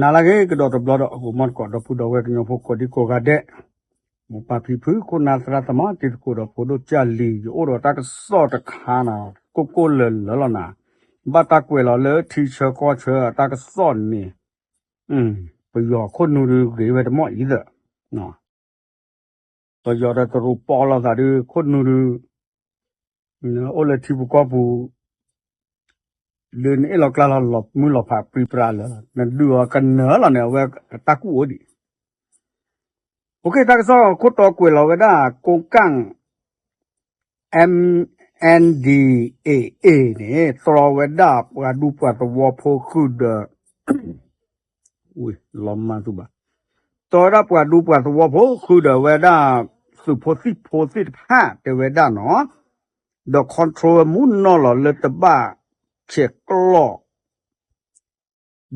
နၤလၢအဂ့ၤကဒီးတဘျီဒီး အဂီၢ်မီၢ်တကိး ဒီပုၢ်ဒီဝဲၢ်ကညီဖိကိးဒံကိးဂၤဒဲး, မိၢ်ပၢ်ဖံဖု ခိၣ်နၢ်သရၣ်သမါ တံၤသကိးဒီးဖိဒိၣ်ကၢ်လံၤ ယအိၣ်ဒီးတၢ်ကစီၣ်တခါန့ၣ် ကိၢ်ကိၢ်လၢၤလၢၤလီၤနၤ, ဘၣ်တၢ်ကွဲးလီၤလၢထံဆၢကီၢ်ဆၢအတၢ်ကစီၣ်န့ၣ်, ပယီၤခိၣ်နူာ်ဒုးဂ့ၤဝဲတမီၢ်အံၤသၢ ပယီၤဒီးတရူးပီးလိာ်သးဒုး ခိၣ်နူာ်ဒုး, အိၣ်လၢထံပူၤကီၢ်ပူၤ, ဒုးနအ့ၣ်လီၤကျါလီၤ လီၤမုၢ်လီၤဖးပြံပြါလၢ နဒုးအီၤကနၢၤလီၤန့ၣ် အဝဲတၢ်ကူၣ်အိၣ်ဒံး, တၢ်ကစီၣ်ခိၣ်တီကွဲးလီၤဝဲဒၣ် ကိကၣ် MNDAA န့ၣ် တြီဝဲဒၣ်ပှၤဒူပှၤသဝီဖိဃုာ်ဒီး လီၤမၢ်သုဘၣ်, တြီဝဲဒၣ်ပှၤဒူပှၤသဝီဖိဃုာ်ဒီးဝဲဒၣ် သုးဖိသံၣ်ဖိသ့ၣ်တဖၣ်တဲဝဲဒၣ်နီၤ, ဒီး control မူနီၢ်လီၤလၢတဘၣ်ဆဲးကျိး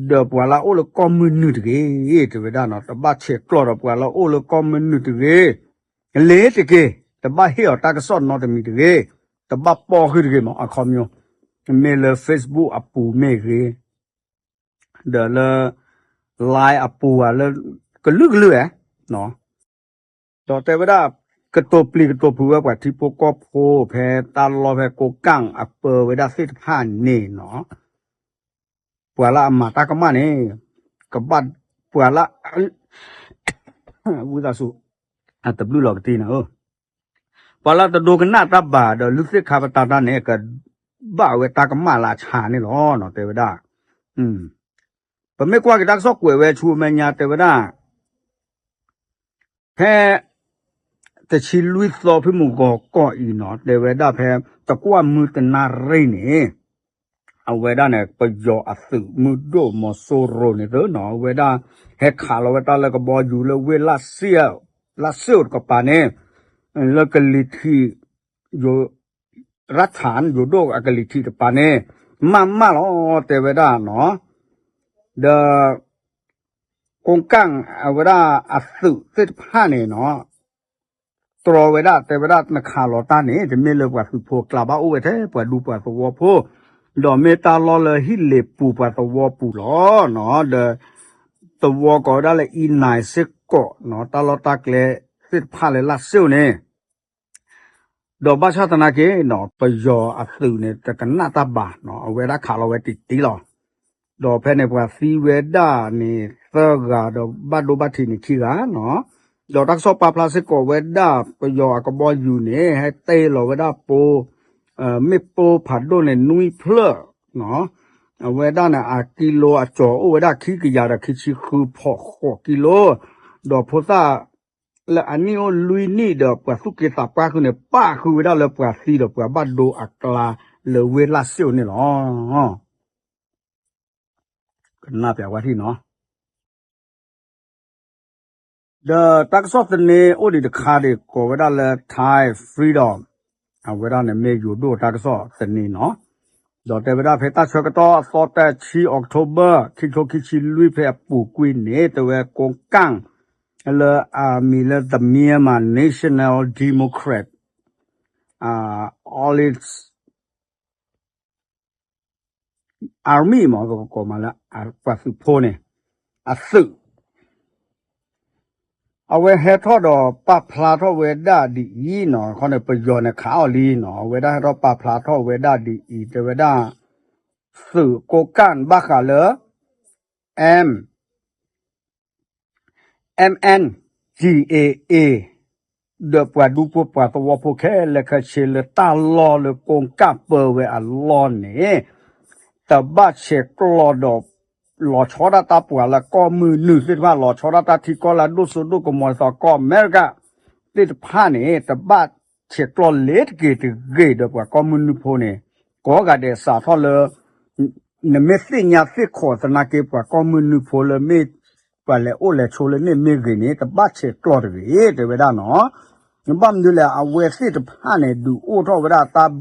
ဒီးပှၤလၢအအိၣ်လၢကီၢ်မုၢ်နုာ်တဂ့ၤ, တဲဝဲဒၣ်နီၤ, တဘၣ်ဆဲးကျိးဒီးပှၤလၢအအိၣ်လၢကီၢ်မုၢ်နုာ်တဂ့ၤ, လ့ၤတက့ၢ်, တဘၣ်ဟ့ၣ်အီၤတၢ်ကစီၣ်နီတမံၤတဂ့ၤ, တဘၣ်ပီၢ်ဃုာ်တဂ့ၤမး အခီပညီ, မ့ၢ်လၢ Facebook အပူၤမ့ၢ်ဂ့ၤ, ဒီးလၢ Line အပူၤဧါလၢ ကလုာ်ကလုာ်ဧါ, ဒီးတဲဝဲဒၣ် ကတိၤပျံၤကတိၤဖုးဝဲပှၤထံဖိကီၢ်ဖိ ဖဲတၢ်လီၢ်ဖဲကိကၣ်အပၢဝဲဒၣ်သ့ၣ်တဖၣ်န့ၣ်နီၤ, ပှၤလၢအမၤတၢ်ကမၣ်န့ၣ် ကဘၣ်ပှၤလၢ ဝံသးစူၤ အတဘျုးလီၤကတံၢ်နၤဧၢ, ပှၤလၢတဒိကနၣ်တၢ်ဘၣ်ဒီး လုၢ်သ့ၣ်ခါပတာ်တၢ်န့ၣ် ကဘၣ်ဝဲတၢ်ကမၣ်လၢအဆါန့ၣ်လီၤ တဲဝဲဒၣ်, ပမ့ၢ်ကွၢ်က့ၤတၢ်ကစီၣ်ကွဲးဝဲဆူမဲာ်ညါတဲဝဲဒၣ် ဖဲ တဆံလွံၢ်သီဖဲမုၢ်ဂီၤကီၢ်အံၤနီၤ တဲဝဲဒၣ်ဖဲ တကွၢ်မုၢ်တနၣ်ရံၣ်န့ၣ် အဝဲဒၣ်န့ၣ် ပယီၤအသုးမုၢ်ဒိၣ်မီၤစိရိၤန့ၣ်သ့နီၤ အဝဲဒၣ် ဟဲခးလီၤဝဲတၢ်လၢကဘီယူၤလၢဝ့ၢ်လၢ်စ့ၣ်အိၣ်တကပၤန့ၣ် လၢကလံၤထံး ရထၢၣ် ယိၤဒိၣ်အကလံၤထံးတကပၤန့ၣ် မၢ်မၢ်လီၤ တဲဝဲဒၣ်နီၤ ဒီး ကိကၣ်အဝဲဒၣ်အသုးသ့ၣ်တဖၣ်န့ၣ်နီၤ တြီဝဲဒၣ် တဲဝဲဒၣ်နခးလီၤတၢ်န့ၣ် တမ့ၢ်လၢပှၤသုးဖိအကျါဘၣ် အိၣ်ဝဲထဲပှၤဒူပှၤသဝီဖိ ဒီးမ့ၢ်တၢ်လီၢ်လၢဟံၣ်လ့ၤပူၤပှၤသဝီပူၤလီၤနီၤ ဒီး သဝီကိးဝဲဒၣ်လၢအံနၢၤစ့ၢ်ကီးနီၤ တၢ်လီၢ်တၢ်ကျဲသ့ၣ်တဖၣ်လၢလၢ်စ့ၣ်အိၣ်န့ၣ် ဒီးဘၣ်ဆၣ်သနာ်က့နီၤ ပယီၤအသုးန့ၣ် တကနၣ်တၢ်ဘၣ်နီၤ အဝဲဒၣ်ခးလီၤဝဲတံၢ်တံၢ်လီၤ. ဒီးဖဲန့ၣ်ပှၤသံဝဲဒၣ်န့ၣ် သၢဂၤဒီးဘၣ်ဒိဘၣ်ထံးန့ၣ်ခံဂၤနီၤ. ဒီးတၢ်ကစီၣ်ပာ်ဖျါစ့ၢ်ကီးဝဲဒၣ် ပယီၤအကဘီယူၤန့ၣ် ဟဲတ့ၢ်လီၤဝဲဒၣ်ပိ မ့ၣ်ပိဖးဒိၣ်န့ၣ် နွံဖျၢၣ်နီၤ. အဝဲဒၣ်န့ၣ် အကံလိအကၠီၤအိၣ်ဝဲဒၣ် ခံကယၤဒီးခံဆံဃုဖီၣ်ဃိးကံလိ ဒီးဖိသၣ် လၢအနံၣ်အိၣ်လွံၢ်နံၣ်ဒီးပှၤသူၣ်က့သးပှၢ်ဃုာ်န့ၣ် ပာ်ဃုာ်ဝဲဒၣ်လၢပှၤသံဒီးပှၤဘၣ်ဒိအကျါ လၢဝ့ၢ်လၢ်စ့ၣ်အိၣ်န့ၣ်လီၤ. ကနၣ်ပျးဝဲထံၣ်နီၤ. ဒီးတၢ်ကစီၣ်သန့အိၣ်ဒံးတခါဒံး ကိးဝဲဒၣ်လၢ Thai Freedom အဝဲဒၣ်န့ၣ်မ့ၢ်ယိၤဒိၣ်တၢ်ကစီၣ်သန့နီၤ. ဒီးတဲဝဲဒၣ်ဖဲတၢ်ဆၢကတီၢ်အသီတဆံ October ခံထိခံဆံလွံၢ်ဖဲအပူၤကွံာ်န့ၣ် တဲဝဲကိကၣ် လၢအမံၤလၢ The Myanmar National Democrat Alliance Army မ့ၢ်ပကကိးမးလၢ ပှၤသုးဖိန့ၣ် အသုး အဝဲဟဲထီၣ်ဒီးပာ်ဖျါထီၣ်ဝဲဒၣ်ဒ်အံၤနီၤ, ခီန့ၣ် ပယီၤန့ၣ်ခးအီၤလံနီၤ, အဝဲဒၣ်ဟဲထီၣ်ပာ်ဖျါထီၣ်ဝဲဒၣ်ဒ်အံၤ တဲဝဲဒၣ် သုးကိးကၣ်ဘၣ်ဃးလၢ M MNDAA ဒီးပှၤဒူဖိပှၤသဝီဖိခဲလၢာ်ခဲဆ့လၢတၢ်လီၢ်လၢကိးကၣ်ပၢဝဲအလီၢ်န့ၣ် တဘၣ်ဆဲးကျိးဒီး လီၤဆီဒၣ်တၢ်ပှၤလၢကီၢ်မုၢ်နုာ်သ့ၣ်တဖၣ် လီၤဆီဒၣ်တၢ်ထံကီၢ်လၢအဒိၣ်စိဒိၣ်ကမီၤသီကီၢ်အမဲရကၤသ့ၣ်တဖၣ်န့ၣ် တဘၣ်ဆဲးကျိးလ့ၤတက့ၤတဂ့ၤဒီးပှၤကီၢ်မုၢ်နုာ်ဖိန့ၣ် ကိးဂၤဒဲးစးထီၣ်လၢ နမ့ၢ်သ့ၣ်ညါသ့ၣ်ခိးသနာ်က့ပှၤကီၢ်မုၢ်နုာ်ဖိလၢမ့ၢ် ပှၤလဲၤအိၣ်လဲၤဆိးလၢန့ၣ်မ့ၢ်ဂ့ၤန့ၣ် တဘၣ်ဆဲးကျိးတဂ့ၤ တဲဝဲဒၣ်နီၤ. ဘၣ်မနုၤလဲၣ် အဝဲသ့ၣ်တဖၣ်န့ၣ် ဒုးအိၣ်ထီၣ်ဝဲဒၣ်တၢ်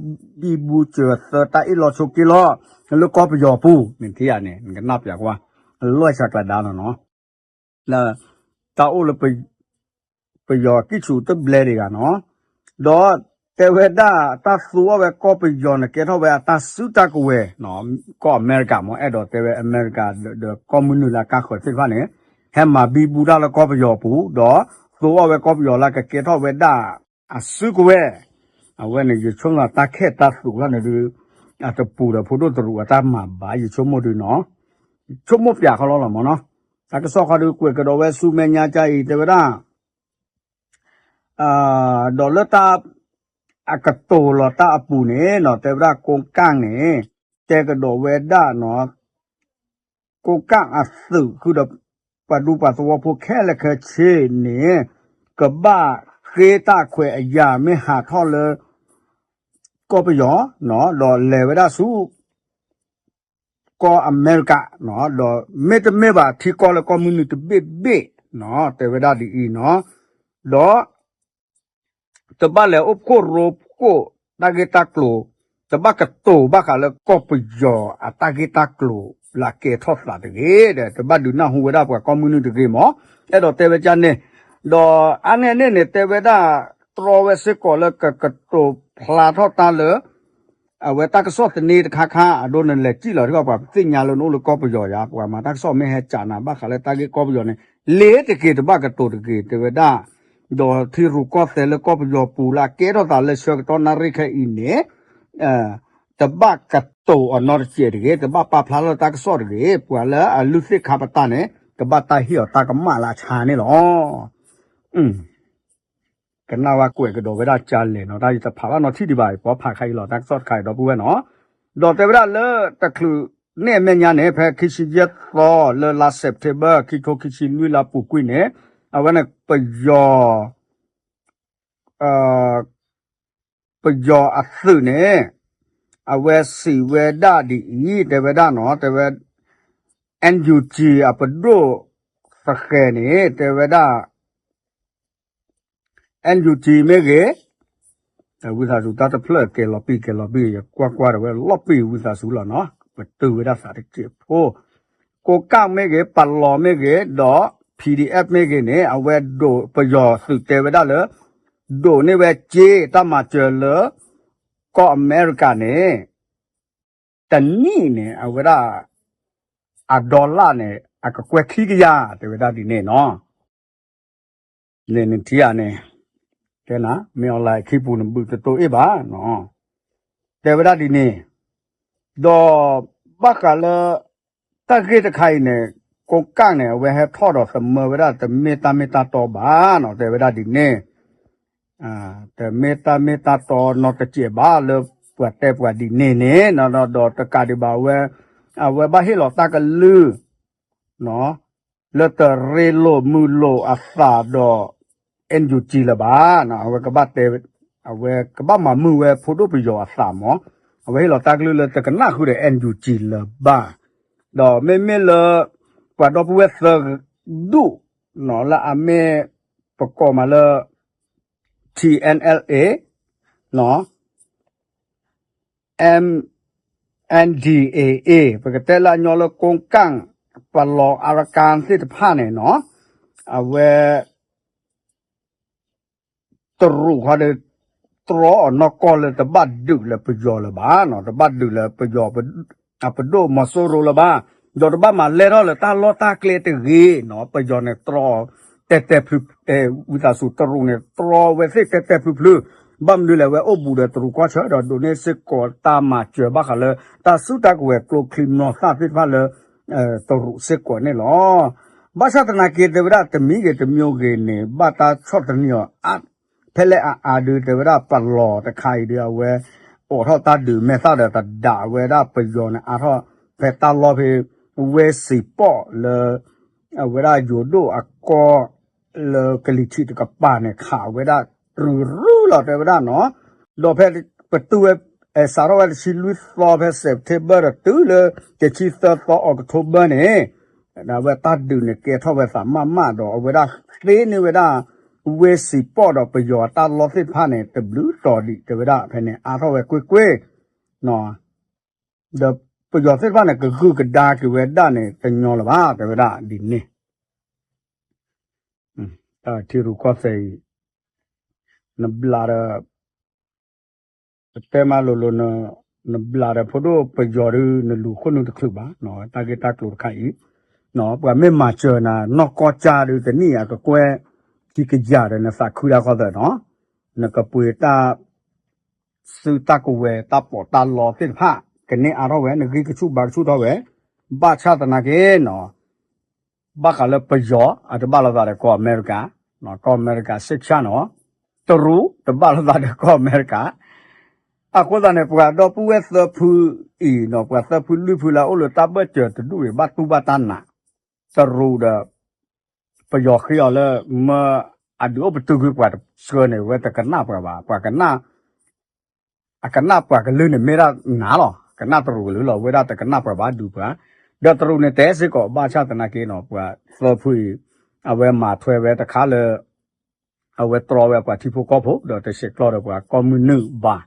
ဘံဘူစၢၤသၢတၢ်အ့ၣ်လိာ်ဆိးက့လိာ် လၢကီၢ်ပယီၤပူၤ မ့ၢ်ထံၣ်ဧါန့ၣ် နကနၣ်ပျးကွၢ် လီၢ်ဆးကျးဒါနီၤနီၤ လၢ တၢ်အိၣ်လၢ ပယီၤကံၣ်ဆူၣ်တဘျဲဒံးဂၤနီၤ, ဒီး တဲဝဲဒၣ်တၢ်သူအီၣ်ဝဲကီၢ်ပယီၤန့ၣ် ကဲထီၣ်ဝဲအတၢ်စုတၢ်ကဝဲၤ, ကီၢ်အမဲရကၤမ့ၢ် အဲၣ်ဒိးတဲဝဲအမဲရကၤဒီးကီၢ်မုၢ်နုာ်လၢအကါဃၢၤသ့ၣ်တဖၣ်န့ၣ် ဟဲမၤဘံဘူတၢ်လၢကီၢ်ပယီၤအပူၤ ဒီးသူအီၣ်ဝဲကီၢ်ပယီၤလၢကကဲထီၣ်ဝဲဒၣ်အစုကဝဲၤ, အဝဲန့ၣ် ယဆိကမိၣ်တၢ်ခဲတၢ်သူးခီန့ၣ်ဒုး အတပူၤဒီးဖိဒိၣ်တရူးအတၢ်မၤဘၣ် ယဆိကမိၣ်ဒုးနီၤ, ဆိကမိၣ်ပျးခီလီၤလီၤမ့ၢ်နီၤ, တၢ်ကစီၣ်ခီဒုးကွဲးကဒီးဝဲဆူမဲာ်ညါကါအံၤ တဲဝဲဒၣ် ဒီးလၢတၢ် အကတိၤလီၤတၢ်အပူၤန့ၣ်နီၤ တဲဝဲဒၣ်ကိးကၣ်န့ၣ် တဲကဒီးဝဲဒၣ်နီၤ, ကိးကၣ်အသုးဃုာ်ဒီး ပှၤဒူပှၤသဝီဖိခဲလၢာ်ခဲဆ့န့ၣ် ကဘၣ်ဃ့တၢ်ခွဲးအယာ်မ့ၢ်ဟးထီၣ်လၢ ကီၢ်ပယီၤ ဒီးလဲၤဝဲဒၣ်ဆူ ကီၢ်အမဲရကၤ, ဒီးမ့တမ့ၢ်ဘၣ်ထံကီၢ်လၢကီၢ်မုၢ်နုာ်တဘ့ၣ်ဘ့ၣ်, တဲဝဲဒၣ်ဒ်အံၤနီၤ, ဒီး တဘၣ်လဲၤအိၣ်ဖှိၣ်ရိဖှိၣ်တၢ်ဂ့ၢ်တၢ်ကျိၤ, တဘၣ်ကတိၤဘၣ်ဃးလၢကီၢ်ပယီၤအတၢ်ဂ့ၢ်တၢ်ကျိၤလၢအကဲထီၣ်သးတဂ့ၤ, ဒီးတဘၣ်ဒုးနၢ်ဟူဝဲဒၣ်ပှၤကီၢ်မုၢ်နုာ်တဂ့ၤမ့ၢ်, အဲၣ်ဒိးတဲဝဲဒ်န့ၣ်, ဒီးအါန့ၢ်အန့ၣ်န့ၣ် တဲဝဲဒၣ် တြီဝဲစ့ၢ်ကီးလၢကကတိၤဖျါထီၣ်တၢ်လၢ အဝဲတၢ်ကစီၣ်သန့တခါခါ အဒိနလဲၤစံၣ်လီၤထံၣ်ဘၣ် ပှၤသ့ၣ်ညါလၢနအိၣ်လၢကီၢ်ပယီၤယါ, ပှၤမၤတၢ်ကစီၣ်မ့ၢ်ဟဲကးနၤဘၣ်ဃးလၢတၢ်ဂ့ၢ်ကီၢ်ပယီၤန့ၣ် လ့ၤတက့ၤတဘၣ်ကတိၤတဂ့ၤ တဲဝဲဒၣ်, ဒီးထံရူၢ်ကီၢ်သဲးလၢကီၢ်ပယီၤပူၤလၢအကဲထီၣ်သးလၢဆၢကတီၢ်နၣ်ရံၣ်ခဲအံၤန့ၣ် တဘၣ်ကတိၤအီၤနီတစဲးတဂ့ၤ, တဘၣ်ပာ်ဖျါလၢတၢ်ကစီၣ်တဂ့ၤ, ပှၤလၢအလုၢ်သ့ၣ်ခါပတာ်န့ၣ် ကဘၣ်တၢ်ဟ့ၣ်အီၤတၢ်ကမၣ်လၢအဆါန့ၣ်လီၤ. ကနၣ်ဝဲကွဲးကဒီးဝဲဒၣ်ကလဲၣ်နီၤ, တၢ်ယတဖးဘၣ်နီၤထံၣ်ဒံးဘၣ်, ပှၤဖးခါအံၤလီၤ တၢ်ကစီၣ်တခါအံၤဒီပုၢ်ဝဲၢ်နီၤ, ဒီးတဲဝဲဒၣ်လၢတချုးန့ၣ်အမဲာ်ညါန့ၣ် ဖဲခံဆံယဲၢ်သီလၢလါ September ခံထိခံဆံလွံၢ်လါပူၤကွံာ်န့ၣ် အဝဲန့ၣ်ပယီၤ ပယီၤအသုးန့ၣ် အဝဲစံးဝဲဒၣ်ဒ်အံၤ တဲဝဲဒၣ်နီၤ, တဲဝဲ NUG အပဒိၣ်သဃဲၤန့ၣ် တဲဝဲဒၣ် NUG မ့ၢ်ဂ့ၤ, ဝံသးစူၤတၢ်တဖျၢၣ်ကဲလီၤပံၢ်ကဲလီၤပံၢ် ယကွၢ်ကွၢ်ဒီးဝဲလီၤပံာ်ဝံသးစူၤလီၤနီၤ, ပတုာ်ဝဲဒၣ်သးတစဲးဖိ, ကိးကၣ်မ့ၢ်ဂ့ၤ, ပလီၤမ့ၢ်ဂ့ၤ, ဒီး PDF မ့ၢ်ဂ့ၤန့ၣ် အဝဲဒိးပယီၤသုးတဲဝဲဒၣ်လၢ ဒိးန့ၢ်ဝဲစ့တၢ်မၤစၢၤလၢ ကီၢ်အမဲရကၤန့ၣ် တနံၣ်န့ၣ် အဝဲဒၣ် အ dollar န့ၣ် အကကွဲၢ်ခံကယၤ တဲဝဲဒၣ်ဒ်န့ၣ်နီၤ, န့ၣ်နထံၣ်ဧါန့ၣ်, တဲနၤ မ့ၢ် online ခံပူၤန့ၣ် ဘုၣ်တတိၢ်အ့ၣ်ဘၣ်နီၤ, တဲဝဲဒၣ်ဒ်န့ၣ်, ဒီးဘၣ်ဃးလၢ တၢ်ဂ့ၢ်တခါအံၤန့ၣ် ကိးကၣ်န့ၣ် အဝဲဟဲထီၣ်ဒီးသမၢဝဲဒၣ်တမ့ၢ်တၢ်မ့ၢ်တၢ်တီဘၣ်နီၤ, တဲဝဲဒၣ်ဒ်န့ၣ် တမ့ၢ်တၢ်မ့ၢ်တၢ်တီနီတစဲးဘၣ်လၢပှၤတဲပှၤဒ်န့ၣ်န့ၣ်, ဒီးတကးဒံးဘၣ်ဝဲ အဝဲဘၣ်ဟ့ၣ်လီၤတၢ်ကလုၢ် လၢတရ့လိာ်မုာ်လိာ်အသးဒီး NUG လၢၤဘၣ်, အဝဲကဘၣ်တဲ အဝဲကဘၣ်မၤမုာ်ဝဲဖိဒိၣ်ပယီၤအသးမး, အဝဲဟ့ၣ်လီၤတၢ်ကလုၢ်လၢတကနၣ်ဃုာ်ဒီး NUG လၢၤဘၣ်, ဒီးမ့မ့ၢ်လၢ ပှၤဒီပုၢ်ဝဲၢ်သၢဒူၣ် လၢအမ့ၢ်ပကိးမးလၢ TNLA, MNDAA ပကတဲလၢအညီလၢကိးကၣ် ပလီၤ Arakan သ့ၣ်တဖၣ်န့ၣ်နီၤ, အဝဲ တရူးခီဒီး တြီအီၤနီၢ်ကီၢ်လၢတဘၣ်ဒုးလၢပယီၤလၢၤဘၣ်နီၤ, တဘၣ်ဒုးလၢပယီၤ အပဒိၣ်မီၤစိရိၤလၢၤဘၣ်, ဒီးတဘၣ်မၤလဲၢ်ထီၣ်လၢတၢ်လီၢ်တၢ်ကျဲတဂ့ၤနီၤ, ပယီၤန့ၣ်တြီ တဲတဲဖျု ဝံသးစူၤတရူးန့ၣ် တြီဝဲသ့ၣ်တဲတဲဖျုဖျု, ဘၣ်မနုၤလဲၣ် အဝဲအိၣ်ဘူးဒီးတရူးကီၢ်ဆၢဒီးဒိးန့ၢ်စ့ၢ်ကီးတၢ်မၤစၢၤဘၣ်ဃးလၢ တၢ်စုတၢ်ကဝဲၤကျိချံမျိာ်သၣ်သ့ၣ်တဖၣ်လၢ တရူးစ့ၢ်ကီးန့ၣ်လီၤ. ဘၣ်ဆၣ်သနာ်က့တဲဝဲဒၣ်တမံၤဂ့ၤတမံၤဂ့ၤန့ၣ် ဘၣ်တၢ်ဆီၣ်သနံးအီၤအါ ဖဲလဲၣ်အါအါဒုး တဲဝဲဒၣ်ပလီၤတခါအံၤဒုး အဝဲအိးထီၣ်တၢ်ဒုးမဲာ်သၣ်ဒီးတဒးဝဲဒၣ်ပယီၤန့ၣ် အါထီၣ်ဖဲတၢ်လီၢ်ဖဲ ဝ့ၢ်စံးပီၣ်လၢ အဝဲဒၣ်ယိၤဒိၣ်အကီၢ်လၢကလံၤထံးတကပၤန့ၣ် ခးဝဲဒၣ်တြူၤရူၤလီၤ တဲဝဲဒၣ်နီၤ, ဒီးဖဲပတုာ်ဝဲ စးထီၣ်ဝဲတဆံလွံၢ်သီဖဲ September ဒီးတုၤလၢ တဆံသၢသီ October န့ၣ် အဝဲတၢ်ဒုးန့ၣ်ကဲထီၣ်ဝဲသးမးမးဒီး အဝဲဒၣ်သ့န့ၢ်ဝဲဒၣ် ဝ့ၢ်စံးပီၣ်ဒီးပယီၤအတၢ်လီၢ်သ့ၣ်တဖၣ်န့ၣ် တဘျုးတီၤဒံး တဲဝဲဒၣ်ဖဲန့ၣ် အါထီၣ်ဝဲကွ့ၢ်ကွ့ၢ် ဒီးပယီၤသ့ၣ်တဖၣ်န့ၣ် ကဂုာ်ကဒါက့ၤဝဲဒၣ်န့ၣ် တညီလၢၤဘၣ် တဲဝဲဒၣ်ဒ်န့ၣ်, ထံရူၢ်ကီၢ်သဲးအံၤ နဘျးဒီး တဲမးလိၤလိၤ နဘျးဒီးဖိဒိၣ်ပယီၤဒီး နလူၤခိၣ်နူာ်တချုးဘၣ်, တၢ်ဂ့ၢ်တၢ်ကျိၤတခါအံၤ, ပှၤမ့ၢ်မၤစၢၤနၤ နီၢ်ကီၢ်ကၢ်ဒီး တနံၣ်အကကွဲၢ် ခံကယၤဒီး နသးခုဒၣ်ခီသၢနီၤ, နကပှ့ၤတၢ် သုတၢ်ကဝဲၤ တၢ်ပီးတၢ်လီသ့ၣ်တဖၣ် ကန့ၢ်အါထီၣ်ဝဲ နဂံၢ်ကဆူၣ်ဘါကဆူၣ်ထီၣ်ဝဲ, ဘၣ်ဆၣ်သနာ်က့နီၤ ဘၣ်ဃးလၢပယီၤ အတဘၣ်လိာ်သးဒီးကီၢ်အမဲရကၤ, ကီၢ်အမဲရကၤစ့ၢ်ကီးနီၤ, တရူး တဘၣ်လိာ်သးဒီးကီၢ်အမဲရကၤ, အဃိသတးန့ၣ် ပှၤဒီပုၢ်ဝဲၢ်သၢဖုအံၤနီၤ ပှၤသၢဖုလွံၢ်ဖုလၢအအိၣ်လၢတၢ်ဘၢၣ်စၢၤတဒူၣ်အံၤ ဘၣ်တူၢ်ဘၣ်တၢ်နး, တရူးဒီး ပယီၤဃ့အီၤလၢ မၢအဒုးအိၣ်ပတုာ်ကွံာ်ပှၤတဆှၢန့ၣ် ဝဲတကနၣ်ပှၤဘၣ်, ပှၤကနၣ် အကနၣ်ပှၤကလုာ်န့ၣ်မ့ၢ်ဒၣ်နၤလီၤ, ကနၣ်တရူးကလုာ်လီၤ, ဝဲဒၣ်တကနၣ်ပှၤဘၣ်ဒုးပှၤ, ဒီးတရူးန့ၣ်တဲစ့ၢ်ကီး ဘၣ်ဆၣ်သနာ်က့နီၤ ပှၤသၢဖုအံၤ အဝဲမၤထွဲဝဲတခါလၢ အဝဲတြီဝဲပှၤထံဖိကီၢ်ဖိ ဒီးတဆဲးကျိးဒီးပှၤကီၢ်မုၢ်နုာ်ဘၣ်,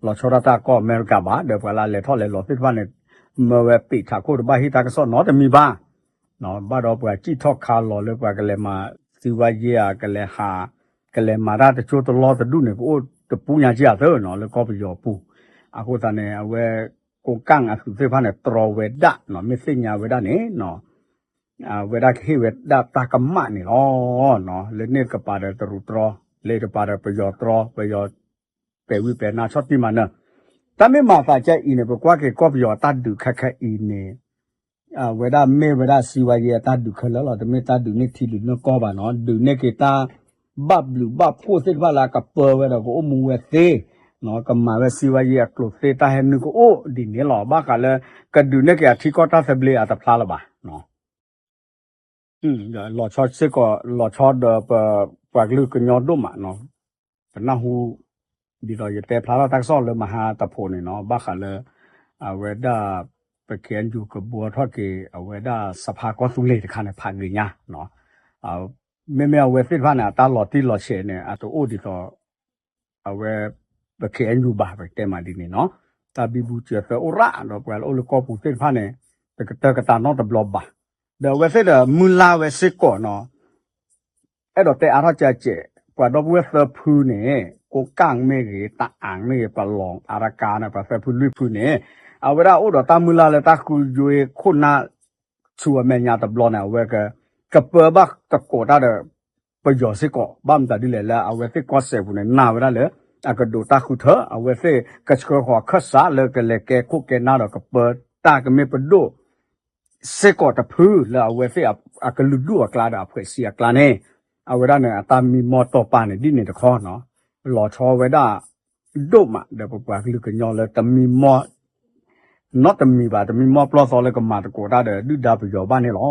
လီၤဆီဒၣ်တၢ်ကီၢ်အမဲရကၤဘၣ်, ဒီးပှၤလၢအလဲၤထီၣ်လဲၤလီၤသ့ၣ်တဖၣ်န့ၣ် မၢဝဲပ့းထးခိၣ်တဘၣ်ဟ့ၣ်တၢ်ကစီၣ်နီတမံၤဘၣ် ဘၣ်ဒီးပှၤစံၣ်ထီၣ်ခးလီၤလၢပှၤကလဲၤမၤ စံဝါယ့အကလဲၤဟး ကလဲၤမၤတၢ်တကၠိတလီတဒူၣ်န့ၣ် ကအိၣ်တပူညါက့အသၢနီၤ လၢကီၢ်ပယီၤပူၤ, အဃိသတးန့ၣ် အဝဲ ကိးကၢ်အသုးသ့ၣ်တဖၣ်န့ၣ် တြီဝဲဒၣ်နီၤ မ့ၢ်သ့ၣ်ညါဝဲဒၣ်န့ၣ်နီၤ အဝဲဒၣ်ကဟ့ၣ်ဝဲဒၣ်တၢ်ကမၣ်န့ၣ်လီၤ. လၢန့ၣ်တကပၤဒီးတရူးတြီ, လၢတကပၤဒီးပယီၤတြီ, ပယီၤ ပဲာ်ဝံၤပဲာ်နါဆီၣ်တံၢ်မၤနၢၤ, တၢ်မ့ၢ်မၤသးကဲအံၤန့ၣ် ပကွၢ်က့ၤကီၢ်ပယီၤအတၢ်ဒုးခဲခဲအံၤန့ၣ် အဝဲဒၣ်မ့ၢ်ဝဲဒၣ်စံဝါယ့အတၢ်ဒုးခဲလၢာ်လီၤ, တမ့ၢ်တၢ်ဒုးန့ၢ်ထံဒုးန့ၢ်ကီၢ်ဘၣ်နီၤ, ဒုးန့ၢ်က့ၤတၢ် ဘၣ်ဘျုးဘၣ်ဖှိၣ်သ့ၣ်တဖၣ်လၢအကပၢဝဲဒီးကအိၣ်မူဝဲသ့, ကမၤဝဲစံဝါယ့အကျိၤသ့ တၢ်ဟဲနုာ်ကအိၣ်ဒ်န့ၣ်လီၤ, ဘၣ်ဃးလၢ ကဒုးန့ၢ်က့ၤအထံကီၢ်တၢ်သဘျ့အတဖျါလၢၤဘၣ် လီၤဆီစ့ၢ်ကီး လီၤဆီဒီးပ ပှၤကလုာ်ကညီဒိၣ်မးနီၤ, ပနၢ်ဟူ ဒ်သိးယတဲဖျါထီၣ်တၢ်ကစီၣ်လၢမဟါတဖိးန့ၣ်နီၤ, ဘၣ်ဃးလၢ အဝဲဒၣ် ပ ခ့ၣ်အဲၣ်ယူၣ် ကဘှီထီၣ်က့ၤ အဝဲဒၣ်စဖါကီၢ်သူလ့ၤတခါန့ၣ် ဖးဂ့ၤညါနီၤ, မ့မ့ၢ်အဝဲသ့ၣ်တဖၣ်န့ၣ် အတၢ်လီၤတံၢ်လီၤဆဲးန့ၣ် အတအိၣ်ဒ်သိး အဝဲ ပ ခ့ၣ်အဲၣ်ယူၣ် ဘၣ် ပကတဲမးဒ်န့ၣ်နီၤ, တၢ်ဘံဘူစၢၤသၢအိၣ်ရၣ် ဒီးပှၤလၢအိၣ်လၢကီၢ်ပူၤသ့ၣ်တဖၣ်န့ၣ် တကတၢၢ်ကတၢၢ်နီတဘျီဘၣ်, ဒီးအဝဲသ့ၣ်ဒီးမုၢ်လၢ်ဝဲစ့ၢ်ကီးနီၤ, အဲၣ်ဒိးတဲအါထီၣ်ကဲကဲး ပှၤဒီပုၢ်ဝဲၢ်သၢဖုန့ၣ် ကိးကၢ်မ့ၢ်ဂ့ၤ တအၣ်မ့ၢ်ဂ့ၤ ပလီၤအါရကၤန့ၣ် ပှၤသၢဖုလွံၢ်ဖုန့ၣ် အဝဲဒၣ်အိၣ်ဒီးတၢ်မုၢ်လၢ်လၢတၢ်ဃုယွ့ခိၣ်နၢ် ဆူအမဲာ်ညါတဘျီန့ၣ် အဝဲက ကပၢဘၣ်သကိးတၢ်ဒီး ပယီၤစ့ၢ်ကီး ဘၣ်မတၤဒ်လဲၣ်လၢအဝဲသ့ၣ်ကီၢ်စဲၣ်ပူၤန့ၣ် နာ်ဝဲဒၣ်လၢ အကဒိးတၢ်ဃုထၢ အဝဲသ့ၣ်ကဆှၢဃီၤခၢၣ်စးလၢကလဲၤကဲခိၣ်ကဲနၢ်ဒီးကပၢတၢ်ကမ့ၢ်ပဒိၣ် စ့ၢ်ကီးတဖုလၢအဝဲသ့ၣ်အကလုာ်ဒူၣ်အကျါဒီးအဖှဲးစံအကျါန့ၣ် အဝဲဒၣ်န့ၣ် အတၢ်မံမီၢ်တီၢ်ပာ်န့ၣ် ဒ်န့ၣ်တခီနီၤ လီၤဆီဝဲဒၣ် ဒိၣ်မးဒီးပပှၤကလုာ်ကညီလၢတမံမီၢ် နီတမံၤဘၣ် တမံမီၢ်ပျီသီလၢကမၤသကိးတၢ်ဒီးဒုၣ်ဒါပယီၤဘၣ်န့ၣ်လီၤ.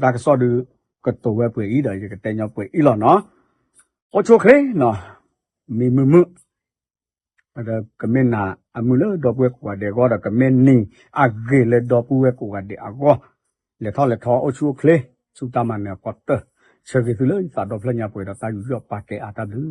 တၢ်ကစီၣ်ဒုး ကတိၤဝဲပှဲၤအံၤဒီး ယကတဲညီပှဲၤအံၤလီၤနီၤ. အိၣ်ဆူၣ်အိၣ်ချ့နီၤ မံၤမုာ်မုာ် ကမ့ၢ်နၤအမုာ်လၢဒီပုၢ်ဝဲၢ်ကိးဂၤဒဲးအဂီၢ်ဒီး ကမ့ၢ်နံၤအဂ့ၤလၢဒီပုၢ်ဝဲၢ်ကိးဂၤဒဲးအဂီၢ် လဲၤထီၣ်လဲၤထီအိၣ်ဆူၣ်အိၣ်ချ့ ဆူတၢ်မၤနၢၤအကီၢ်တၢၢ် ဆၢဂ့ၤသုလၢယသးဒီဖျၢၣ်ညါပှဲၤဒီးတၢ်ယူးယီၣ်ပာ်ကဲအါတၢ်ဘျုး